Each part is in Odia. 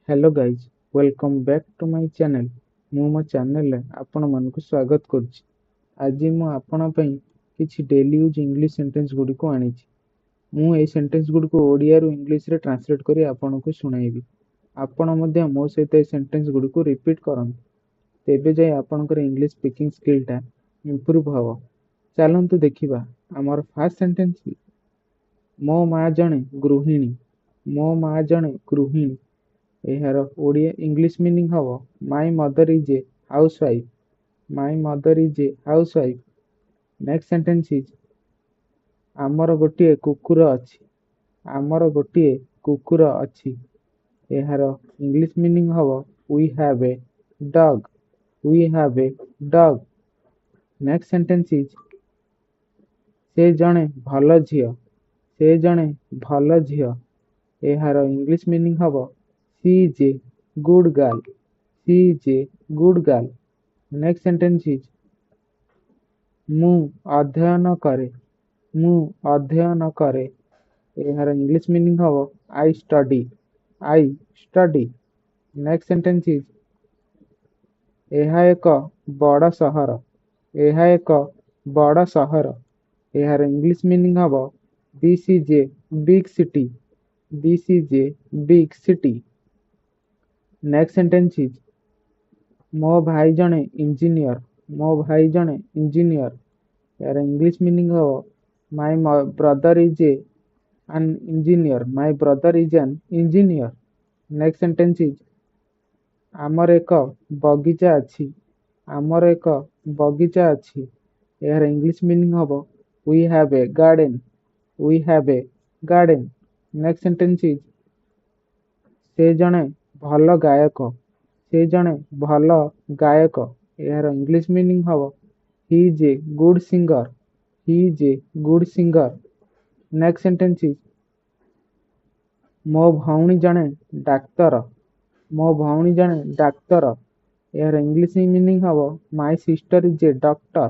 Hello guys, welcome back to my channel. ମୁଁ ମୋ ଚ୍ୟାନେଲରେ ଆପଣମାନଙ୍କୁ ସ୍ୱାଗତ କରୁଛି। ଆଜି ମୁଁ ଆପଣଙ୍କ ପାଇଁ କିଛି ଡେଲି ୟୁଜ୍ ଇଂଲିଶ ସେଣ୍ଟେନ୍ସ ଗୁଡ଼ିକୁ ଆଣିଛି। ମୁଁ ଏହି ସେଣ୍ଟେନ୍ସ ଗୁଡ଼ିକୁ ଓଡ଼ିଆରୁ ଇଂଲିଶରେ ଟ୍ରାନ୍ସଲେଟ୍ କରି ଆପଣଙ୍କୁ ଶୁଣାଇବି। ଆପଣ ମଧ୍ୟ ମୋ ସହିତ ଏହି ସେଣ୍ଟେନ୍ସ ଗୁଡ଼ିକୁ ରିପିଟ୍ କରନ୍ତୁ, ତେବେ ଯାଇ ଆପଣଙ୍କର ଇଂଲିଶ ସ୍ପିକିଂ ସ୍କିଲ୍ଟା ଇମ୍ପ୍ରୁଭ୍ ହେବ। ଚାଲନ୍ତୁ ଦେଖିବା ଆମର ଫାର୍ଷ୍ଟ ସେଣ୍ଟେନ୍ସ। ମୋ ମା ଜଣେ ଗୃହିଣୀ। ମୋ ମା ଜଣେ ଗୃହିଣୀ। ଏହାର ଓଡ଼ିଆ ଇଂଲିଶ ମିନିଂ ହେବ, My mother is a housewife. My mother is a housewife. Next sentence is, ଆମର ଗୋଟିଏ କୁକୁର ଅଛି। ଆମର ଗୋଟିଏ କୁକୁର ଅଛି। ଏହାର ଇଂଲିଶ ମିନିଂ ହେବ, We have a dog. We have a dog. Next sentence is, ସେ ଜଣେ ଭଲ ଝିଅ। ସେ ଜଣେ ଭଲ ଝିଅ। ଏହାର ଇଂଲିଶ ମିନିଂ ହେବ, She is a good girl. She is a good girl. Next sentence is, ମୁଁ ଅଧ୍ୟୟନ କରେ। ମୁଁ ଅଧ୍ୟୟନ କରେ। ଏହାର ଇଂଲିଶ ମିନିଂ ହେବ, I study. I study. Next sentence is, ଏହା ଏକ ବଡ଼ ସହର। ଏହା ଏକ ବଡ଼ ସହର। ଏହାର ଇଂଲିଶ ମିନିଂ ହେବ, This is a big city. This is a big city. Next sentence is, ମୋ ଭାଇ ଜଣେ ଇଞ୍ଜିନିୟର। ମୋ ଭାଇ ଜଣେ ଇଞ୍ଜିନିୟର। ଏହାର ଇଂଲିଶ ମିନିଂ ହେବ, My brother is an engineer. My brother is an engineer. Next sentence is, ଆମର ଏକ ବଗିଚା ଅଛି। ଆମର ଏକ ବଗିଚା ଅଛି। ଏହାର ଇଂଲିଶ ମିନିଂ ହେବ, We have a garden. We have a garden. Next sentence is, ସେ ଜଣେ ଭଲ ଗାୟକ। ସେ ଜଣେ ଭଲ ଗାୟକ। ଏହାର ଇଂଲିଶ ମିନିଂ ହେବ, He is a good singer. He is a good singer. Next sentence is, ମୋ ଭଉଣୀ ଜଣେ ଡାକ୍ତର। ମୋ ଭଉଣୀ ଜଣେ ଡାକ୍ତର। ଏହାର ଇଂଲିଶ ମିନିଂ ହେବ, My sister is a doctor.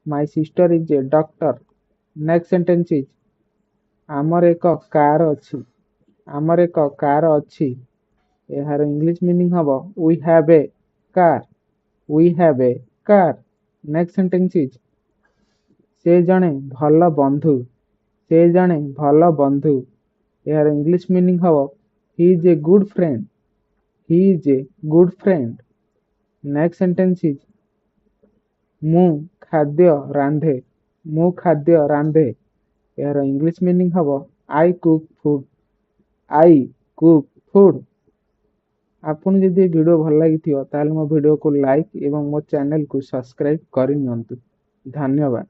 My sister is a doctor. Next sentence is, ଆମର ଏକ କାର ଅଛି। ଆମର ଏକ କାର ଅଛି। ଏହାର ଇଂଲିଶ ମିନିଂ ହେବ, We have a car. We have a car. Next sentence is, ସେ ଜଣେ ଭଲ ବନ୍ଧୁ। ସେ ଜଣେ ଭଲ ବନ୍ଧୁ। ଏହାର ଇଂଲିଶ ମିନିଂ ହେବ, He is a good friend. He is a good friend. Next sentence is, ମୁଁ ଖାଦ୍ୟ ରାନ୍ଧେ। ମୁଁ ଖାଦ୍ୟ ରାନ୍ଧେ। ଏହାର ଇଂଲିଶ ମିନିଂ ହେବ, I cook food. I cook food. ଆପଣ ଯଦି ଏ ଭିଡ଼ିଓ ଭଲ ଲାଗିଥିବ, ତାହେଲେ ମୋ ଭିଡ଼ିଓକୁ ଲାଇକ୍ ଏବଂ ମୋ ଚ୍ୟାନେଲକୁ ସବସ୍କ୍ରାଇବ୍ କରିନିଅନ୍ତୁ। ଧନ୍ୟବାଦ।